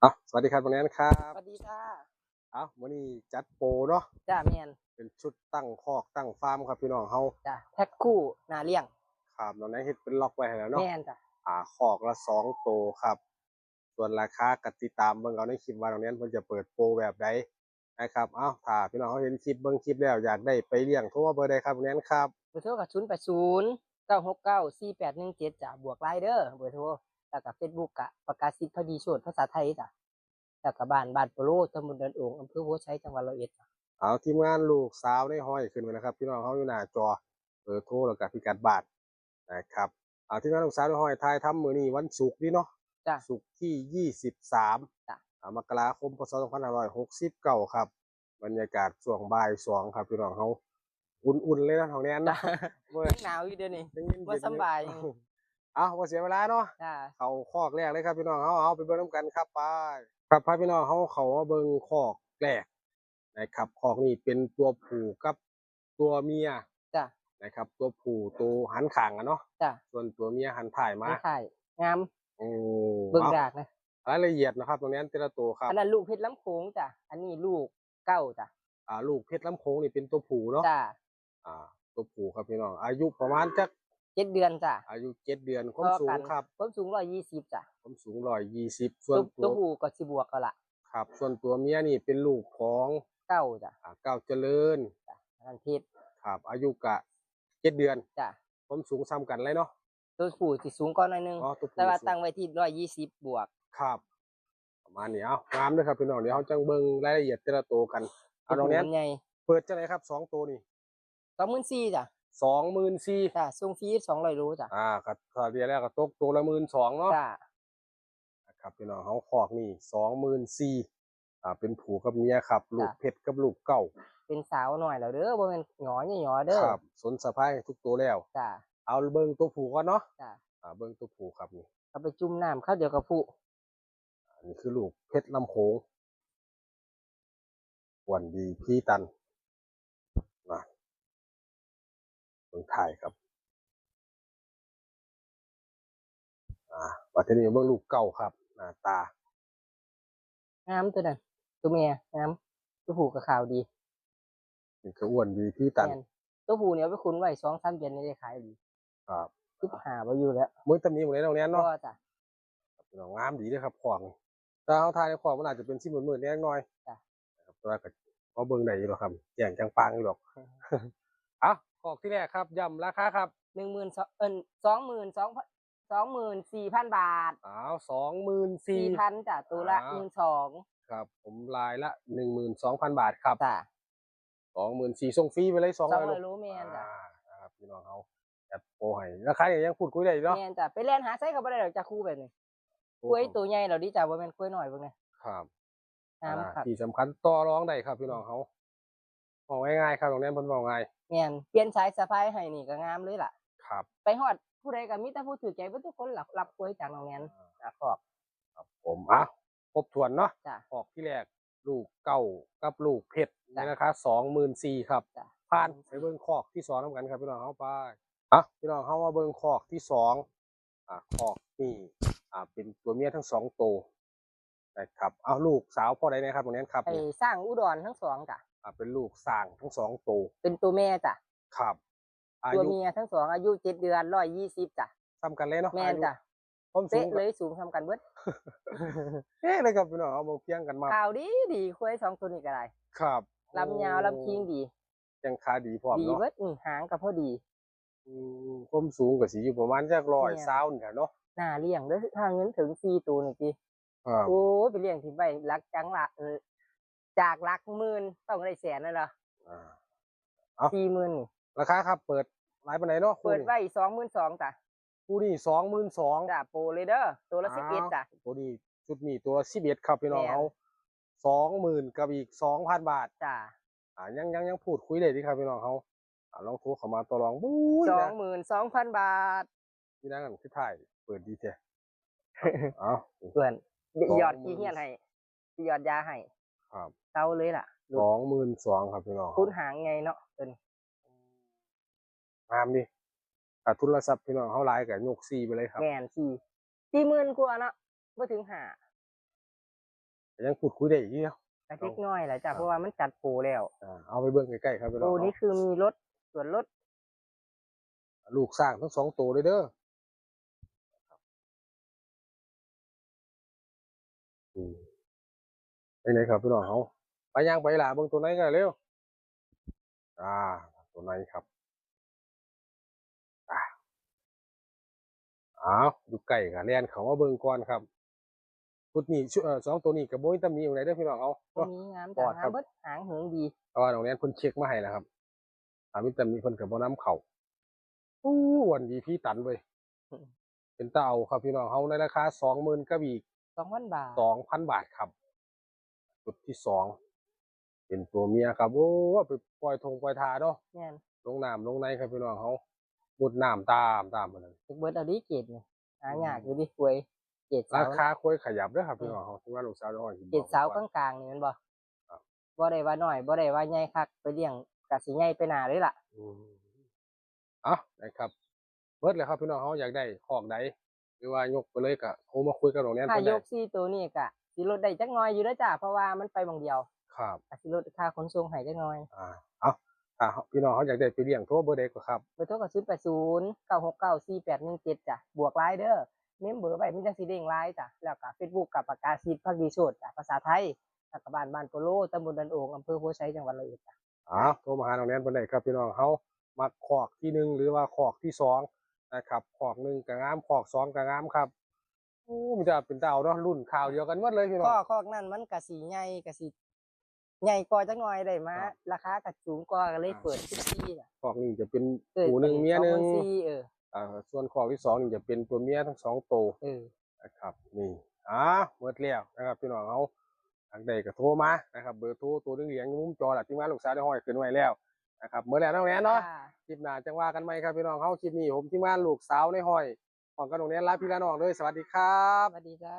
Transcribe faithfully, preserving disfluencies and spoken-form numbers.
อ่ะ สวัสดีครับน้องแนนครับ สวัสดีจ้า เอ้า มื้อนี้จัดโปรเนาะ จ้าแม่น เป็นชุดตั้งคอกตั้งฟาร์มครับพี่น้องเฮา จ้า แพ็คคู่หน้าเลี้ยง ครับ น้องแนนเฮ็ดเป็นล็อกไว้ให้แล้วเนาะ แม่นจ้า อ่า คอกละสองโตครับ ส่วนราคาก็ติดตามเบิ่งเอาในคลิปว่าน้องแนนเพิ่นจะเปิดโปรแบบใดนะครับ เอ้า ถ้าพี่น้องเฮาเห็นคลิปเบิ่งคลิปแล้วอยากได้ไปเลี้ยงโทรมาเบอร์ใดครับน้องแนนครับ เบอร์โทรก็ศูนย์แปดศูนย์ เก้าหกเก้า สี่แปดหนึ่งเจ็ด จ้า บวกไลน์เด้อ เบอร์โทร แล้วก็เฟซบุ๊กก็ประกาศิทธิ์ พดีโชติ ภาษาไทยจ้า แล้วก็บ้าน บ้านโปโล ตำบลดอนโอ่ง อำเภอโพธิ์ไชย จังหวัดร้อยเอ็ดจ้า เอา ทีมงานลูกสาวในห้อยขึ้นไว้นะครับ พี่น้องเฮาอยู่หน้าจอ เบอร์โทรแล้วก็พิกัดบ้านนะครับ เอา ทีมงานลูกสาวในห้อยถ่ายทำมื้อนี้วันศุกร์นี่เนาะ จ้า ศุกร์ที่ยี่สิบสาม จ้ะ อ่ามกราคม พ.ศ. สองพันห้าร้อยหกสิบเก้าครับ บรรยากาศช่วงบ่ายสองครับพี่น้องเฮา อุ่นๆเลยนะน้องแนนเนาะ จ้า เว้ย หนาวอยู่เดี๋ยวนี้ ยังเย็นๆ บ่สำบาย อยู่ เอา บ่เสียเวลาเนาะ จ้า เข้าคอกแรกเลยครับพี่น้องเฮา เอาไปเบิ่งนำกันครับ ไป ครับ พาพี่น้องเฮาเข้ามาเบิ่งคอกแรกนะครับ คอกนี้เป็นตัวผู้กับตัวเมีย จ้า นะครับ ตัวผู้ตัวหันข้างอะเนาะ จ้า ส่วนตัวเมียหันท้ายมา หันท้าย งาม โอ้ เบิ่ง เอา ดากนะ รายละเอียดนะครับตรงนี้แต่ละตัวครับ อันนั้นลูกเพชรลำโขงจ้า อันนี้ลูกเก้าจ้า อ่า ลูกเพชรลำโขงนี่เป็นตัวผู้เนาะ จ้า อ่า ตัวผู้ครับพี่น้อง อายุประมาณจัก เจ็ดเดือนจ้า อายุเจ็ดเดือน ความสูงครับ ความสูงร้อยยี่สิบจ้า ความสูงร้อยยี่สิบ ส่วน ตัว ตัว ผู้ก็สิบวกกันละ ครับ ส่วนตัวเมียนี่เป็นลูกของ เก้าจ้า อ่า เก้าเจริญ อันนั้นเพชร ครับ อายุกะเจ็ดเดือน จ้า ความสูงซ้ำกันเลยเนาะ ตัวผู้สิสูงกว่าหน่อยนึง อ๋อ ตัวผู้ แต่ว่า สูง ตั้งไว้ที่ร้อยยี่สิบบวก ครับ ประมาณนี้ เอา งามเลยครับพี่น้อง เดี๋ยวเราจังเบิ่งรายละเอียดแต่ละตัวกัน เอา น้องแนน ตัวผู้ใหญ่ เปิดจังไหนครับ สองตัวนี่ สองหมื่นสี่จ้า สองหมื่นสี่ จ้า ส่งฟรีสองร้อยโลจ้า อ่า ก็เฉลี่ยแล้วก็ตกตัวละหมื่นสองเนาะ จ้า นะครับพี่น้องเฮา คอกนี่สองหมื่นสี่ อ่า เป็นผู้กับเมียครับ ลูกเพชรกับลูกเก้า เป็นสาวหน่อยแล้วเด้อ บ่แม่นหงอหยอเด้อ ครับ สนสะพายทุกตัวแล้ว จ้า เอาเบิ่งตัวผู้ก่อนเนาะ จ้า อ่า เบิ่งตัวผู้ครับนี่ เอาไปจุ่มน้ำเข้าเดียวกับผู้ อันนี้คือลูกเพชรลำโขง อ้วนดีพีตัน นะ เบิ่งท้ายครับ อ่า มาทีนี้เบิ่งลูกเก้าครับ หน้าตา งามตัวนั้น ตัวเมียงาม ตัวผู้ก็ขาวดี นี่ก็อ้วนดีพีตัน แม่น ตัวผู้เนี่ยเอาไปขุนไว้สองสามเดือนนี่ได้ขายดี ครับ สิบห้าบ่อยู่แล้ว มื้อตำนี้หมดเลยน้องแนนเนาะ ก็จ้ะ พี่น้อง งามดีเด้อครับ คอกนี่ แต่เฮาถ่ายในคอกมันอาจจะเป็นสีมืดๆแหน่น้อย จ้ะ นะครับ แต่ว่าก็พอเบิ่งได้อยู่หรอกครับ แจ้งจังปางอยู่ดอก เอ้า คอกที่แรกครับ ย้ำราคาครับ หนึ่งหมื่นสอง เอิ้น สองหมื่นสองพัน สองหมื่นสี่พันบาท อ้าว สองหมื่นสี่ สี่พันจ้ะ ตัวละ อ่า หมื่นสอง ครับ ผม ลายละ หนึ่งหมื่นสองพันบาทครับ จ้ะ สองหมื่นสี่ ส่งฟรีไปเลย สองร้อย สองร้อย โล โลแม่นจ้ะ อ่า นะครับ พี่น้องเฮา จัดโปรให้ ราคาเนี่ยยังพูดคุยได้อยู่เนาะ แม่นจ้ะ ไปแล่นหาไสก็บ่ได้ดอกจ้ะ คู่แบบนี้ โอ้ กล้วยตัวใหญ่แล้วดิจ้ะ บ่แม่นกล้วยน้อยเบิ่งแหน่ ครับ งาม อ่า คัก ที่สำคัญต่อรองได้ครับพี่น้องเฮา บอกง่ายๆครับ ตรงนี้เพิ่นบอกง่าย แม่น เปลี่ยนสายสะพายให้นี่ก็งามเลยล่ะ ครับ ไปฮอดผู้ใดก็มีแต่ผู้ถือใจเบิดทุกคนล่ะ รับกล้วยจากน้องแนน อ่า อ่ะ ขอบ ครับผม อ่ะ ครบถ้วนเนาะ จ้ะ คอกที่แรก ลูกเก้ากับลูกเพชร จ้ะ ในราคา สองหมื่นสี่ ครับ จ้ะ ผ่าน ไปเบิ่งคอกที่สองนำกันครับพี่น้องเฮา ไป อ่ะ พี่น้องเฮามาเบิ่งคอกที่สอง อ่ะ คอกนี่ อ่ะ เป็นตัวเมียทั้งสองโตนะครับ เอา ลูกสาวพ่อใดนะครับ ตรงนี้ครับ ไอ้สร้างอุดรทั้งสองจ้ะ อ่ะ เป็นลูกสร้างทั้งสองโต เป็นตัวแม่จ้ะ ครับ อา ตัว ยุ เมียทั้งสองอายุเจ็ดเดือน ร้อยยี่สิบจ้ะ ซ้ำกันเลยเนาะ แม่น อายุ จ้ะ ความสู เป๊ะ ง เลย สูงซ้ำกันเบิด เป๊ะเลยครับพี่น้อง เอามาเพียงกันมา ขาวดีดี กล้วยสองตัวนี้ก็ได้ ครับ ลำยาวลำคิงดี แข้งขาดีพร้อม ดี เนาะ เบิด อืม หางก็พอดี อืม ความสูงก็สิอยู่ประมาณจักร้อย เนี่ย ซาวนี่แหละเนาะ น่าเลี้ยงเด้อ ถ้าเงินถึงสี่ตัวนี่ติ ครับ โอ้ย ไปเลี้ยงที่ใบหลักจังละ เออ จากหลักหมื่นต้องได้แสนแล้วเหรอ อ่า เอา สี่หมื่น ราคาครับ เปิดหลายปานใดเนาะ เปิดไว้สองหมื่นสองจ้ะ คู่นี้ สองหมื่นสอง จ้ะ โปรเลยเด้อ ตัวละ อ้าว สิบเอ็ดจ้ะ ตัวนี้ ชุดนี้ตัวละ สิบเอ็ด ครับพี่น้อง แม่น เฮา สองหมื่น กับอีก สองพันบาท จ้ะ อ่า ยังยังยังพูดคุยได้ดีครับพี่น้องเฮา อ่า ลองโทรเข้ามาต่อรอง บุ้ย สอง นะ หมื่นสองพันบาท ที่นั่นคือถ่ายเปิดดีแท้ เอา เพื่อน สองหมื่น หยอดขี้เฮียนให้ หยอดยาให้ ครับ เซาเลยล่ะ สองหมื่นสอง ครับพี่น้อง คุณหางไงเนาะเพิ่น งามดิ ถ้าทุนทรัพย์พี่น้องเฮาหลายก็ยกสี่ไปเลยครับ แม่นสี่ สี่หมื่นกว่าเนาะ บ่ถึงห้า ก็ยังพูดคุยได้อีกอยู่เนาะ กระติกน้อยแหละจ้ะ ครับ เพราะว่ามันจัดโปรแล้ว อ่า เอาไปเบิ่งใกล้ๆครับพี่น้อง โปรนี้คือมีลด ส่วนลด ลูกช้างทั้งสองตัวเลยเด้อ อืม ไปไหนครับพี่น้องเฮา ไปย่างไปล่ะ เบิ่งตัวไหนกันเร็ว อ่า ตัวไหนครับ อ่า อ้าว อยู่ใกล้ก็แล่นเข้ามาเบิ่งก่อนครับ ชุดนี้ ชุด เอ่อ สองตัวนี้ก็บ่มีตำหนิอยู่ไหนเด้อพี่น้องเฮา บ่มี งาม ปลอด จ้ะ ครับ งามเบิด หางเหิงดี เพราะว่าน้องแนนเพิ่นเช็คมาให้แล้วครับ ถ้ามีตำหนิเพิ่นก็บ่นำเข้า อู้ อ้วนดีพี่ตันเว้ย อืม เป็นตาเอาครับพี่น้องเฮา ในราคาสองหมื่นกับอีก สองพันบาท สองพันบาทครับ ชุดที่สอง เป็นตัวเมียครับ โอ้ ไปปล่อยทงปล่อยทาเนาะ แม่น ลงน้ำลงในครับพี่น้องเฮา มุดน้ำตามตามมัน เบิดเอาดิเกรดนี่ หายากอยู่ดิ ควาย เกรดสาว ราคาควายขยับเด้อครับพี่น้องเฮา ที่ว่าลูกสาวน้อย เกรดสาวกลางๆนี่แม่นบ่ ครับ บ่ได้ว่าน้อย บ่ได้ว่าใหญ่คัก ไปเลี้ยงกะสิใหญ่ไปหน้าเลยล่ะ อืม เอ้า นะครับ เบิดแล้วครับพี่น้องเฮา อยากได้คอกใด หรือว่ายกไปเลยก็โทรมาคุยกับน้องแนน ถ้า เพิ่นได้ ยกสี่ตัวนี่ก็สิลดได้จักหน่อยอยู่เด้อจ้า เพราะว่ามันไปหม่องเดียว ครับ ก็สิลดค่าขนส่งให้จักหน่อย อ่า เอ้า ถ้าพี่น้องเฮาอยากได้ไปเลี้ยง โทรเบอร์ใดก็ครับ เบอร์โทรก็ศูนย์แปดศูนย์ เก้าหกเก้า สี่แปดหนึ่งเจ็ด จ้ะ บวกไลน์เด้อ เมมเบอร์ไว้มันจังสิเด้งไลน์จ้ะ แล้วก็เฟซบุ๊กกับปากกาซีดภักดีโชติจ้ะ ภาษาไทย แล้วก็บ้าน บ้านโปโล ตำบลดอนโอ่ง อำเภอโพธิ์ไชย จังหวัดร้อยเอ็ดจ้ะ อ้าว โทรมาหาน้องแนนเพิ่นได้ครับพี่น้องเฮา มักคอกที่หนึ่งหรือว่าคอกที่สองนะครับ คอกหนึ่งก็งาม คอกสองก็งามครับ โอ้ มีแต่เป็นตาเอาเนาะ รุ่นคาวเดียวกันหมดเลยพี่น้อง คอก คอกนั่นมันกะสิใหญ่ กะสิใหญ่กว่าจักหน่อยได้มา ครับ ราคากะสูงกว่า ก็เลย อ่า เปิดสิบสี่จ้ะ คอกหนึ่งจะเป็น เออ ผู้หนึ่งเมียหนึ่ง สองพันสี่ เออ อ่า ส่วนคอกที่สองนี่จะเป็นตัวเมียทั้งสองตัว เออ นะครับ นี่ อ่า หมดแล้วนะครับพี่น้องเฮา อยากได้ก็โทรมานะครับ เบอร์โทรตัวเหลืองๆอยู่มุมจอล่ะ ทีมงานลูกสาวได้ห้อยขึ้นไว้แล้วนะครับ หมดแล้วน้องแนนเนาะ ค่ะ คลิปหน้าจังว่ากันใหม่ครับพี่น้องเฮา คลิปนี้ผมทีมงานลูกสาวได้ห้อย พร้อมกับน้องแนนลาพี่ลาน้องเลย สวัสดีครับ สวัสดีจ้า